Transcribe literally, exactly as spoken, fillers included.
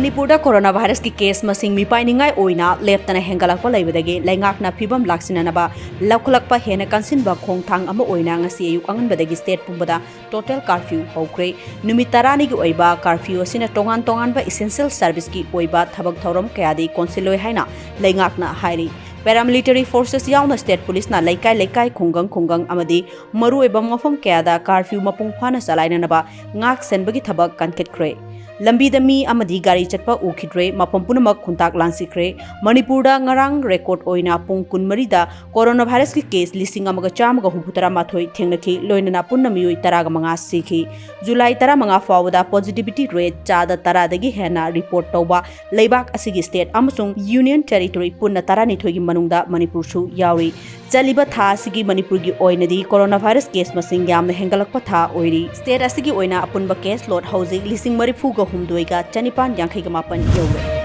ꯃꯅꯤꯄꯨꯔꯗ corona ꯚꯥꯏꯔꯁꯀꯤ case ꯃꯁꯤꯡ ꯃꯤꯄꯥꯏꯅꯤꯡꯉꯥꯏ ꯑꯣꯏꯅ ꯂꯦꯞꯇꯅ ꯍꯦꯟꯒꯠꯂꯛꯄ ꯂꯩꯕꯗꯒꯤ ꯂꯩꯉꯥꯛꯅ ꯐꯤꯕꯝ ꯂꯥꯛꯁꯤꯟꯅꯅꯕ ꯂꯧꯈꯠꯂꯛꯄ ꯍꯦꯟꯅ ꯀꯟꯁꯤꯟꯕ ꯈꯣꯡꯊꯥꯡ ꯑꯃ ꯑꯣꯏꯅ ꯉꯁꯤ ꯑꯌꯨꯛ ꯑꯉꯟꯕꯗꯒꯤ ꯁ꯭ꯇꯦꯠ ꯄꯨꯝꯕꯗ ꯇꯣꯇꯦꯜ ꯀꯥꯔꯐ꯭ꯌꯨ ꯍꯧꯈ꯭ꯔꯦ꯫ ꯅꯨꯃꯤꯠ ꯇꯔꯥꯅꯤꯒꯤ ꯑꯣꯏꯕ ꯀꯥꯔꯐ꯭ꯌꯨ ꯑꯁꯤꯅ ꯇꯣꯉꯥꯟ ꯇꯣꯉꯥꯟꯕ ꯏꯁꯦꯟꯁꯤꯌꯦꯜ ꯁꯔꯚꯤꯁꯀꯤ ꯑꯣꯏꯕ ꯊꯕꯛ ꯊꯧꯔꯝ ꯀꯌꯥꯗꯤ ꯀꯣꯟꯁꯤꯜꯂꯣꯏ ꯍꯥꯏꯅ ꯂꯩꯉꯥꯛꯅ ꯍꯥꯏꯔꯤ꯫ ꯄꯦꯔꯥꯃꯤꯂꯤꯇꯔꯤ ꯐꯣꯔꯁꯦꯁ ꯌꯥꯎꯅ ꯁ꯭ꯇꯦꯠ ꯄꯨꯂꯤꯁꯅ ꯂꯩꯀꯥꯏ ꯂꯩꯀꯥꯏ, ꯈꯨꯡꯒꯪ ꯈꯨꯡꯒꯪ ꯑꯃꯗꯤ ꯃꯔꯨꯑꯣꯏꯕ ꯃꯐꯝ ꯀꯌꯥꯗ ꯀꯥꯔꯐ꯭ꯌꯨ ꯃꯄꯨꯡ ꯐꯥꯅ ꯆꯂꯥꯏꯅꯅꯕ ꯉꯥꯛ ꯁꯦꯟꯕꯒꯤ ꯊꯕꯛ ꯀꯟꯈꯠꯈ꯭ꯔꯦ꯫ ꯂꯝꯕꯤꯗ ꯃꯤ ꯑꯃꯗꯤ ꯒꯥꯔꯤ ꯆꯠꯄ ꯎꯈꯤꯗ꯭ꯔꯦ꯫ ꯃꯐꯝ ꯄꯨꯝꯅꯃꯛ ꯈꯨꯟꯇꯥꯛ ꯂꯥꯟꯁꯤꯈ꯭ꯔꯦ꯫ ꯃꯅꯤꯄꯨꯔꯗ ꯉꯔꯥꯡ ꯔꯦꯀꯣꯔꯗ ꯑꯣꯏꯅ ꯄꯨꯡ ꯀꯨꯟꯃꯔꯤꯗ ꯀꯣꯔꯣꯅꯥ ꯚꯥꯏꯔꯁꯀꯤ ꯀꯦꯁ ꯂꯤꯁꯤꯡ ꯑꯃꯒ ꯆꯥꯝꯃꯒ ꯍꯨꯝꯐꯨꯇꯔꯥ ꯃꯥꯊꯣꯏ ꯊꯦꯡꯅꯈꯤ꯫ ꯂꯣꯏꯅꯅ ꯄꯨꯟꯅ ꯃꯤꯑꯣꯏ ꯇꯔꯥꯒ ꯃꯉꯥ ꯁꯤꯈꯤ꯫ ꯖꯨꯂꯥꯏ ꯇꯔꯥꯃꯉꯥ ꯐꯥꯎꯕꯗ ꯄꯣꯖꯤꯇꯤꯚꯤꯇꯤ ꯔꯦꯠ ꯆꯥꯗ ꯇꯔꯥꯗꯒꯤ ꯍꯦꯟꯅ ꯔꯤꯄꯣꯔꯠ ꯇꯧꯕ ꯂꯩꯕꯥꯛ ꯑꯁꯤꯒꯤ ꯁ꯭ꯇꯦꯠ ꯑꯃꯁꯨꯡ ꯌꯨꯅꯤꯌꯟ ꯇꯦꯔꯤꯇꯣꯔꯤ ꯄꯨꯟꯅ ꯇꯔꯥꯅꯤꯊꯣꯏꯒꯤ ꯃꯅꯨꯡꯗ ꯃꯅꯤꯄꯨꯔꯁꯨ ꯌꯥꯎꯔꯤ꯫ ꯆꯠꯂꯤꯕ ꯊꯥ ꯑꯁꯤꯒꯤ ꯃꯅꯤꯄꯨꯔꯒꯤ ꯑꯣꯏꯅꯗꯤ ꯀꯣꯔꯣꯅꯥ ꯚꯥꯏꯔꯁ ꯀꯦꯁ ꯃꯁꯤꯡ ꯌꯥꯝꯅ ꯍꯦꯟꯒꯠꯂꯛꯄ ꯊꯥ ꯑꯣꯏꯔꯤ꯫ ꯁ꯭ꯇꯦꯠ ꯑꯁꯤꯒꯤ ꯑꯣꯏꯅ ꯑꯄꯨꯟꯕ ꯀꯦꯁ ꯂꯣꯗ ꯍꯧꯖꯤꯛ ꯂꯤꯁꯤꯡ ꯃꯔꯤꯐꯨꯒ ꯍꯨꯝꯗꯣꯏꯒ ꯆꯅꯤꯄꯥꯟ ꯌꯥꯡꯈꯩꯒ ꯃꯥꯄꯟ ꯌꯧꯔꯦ꯫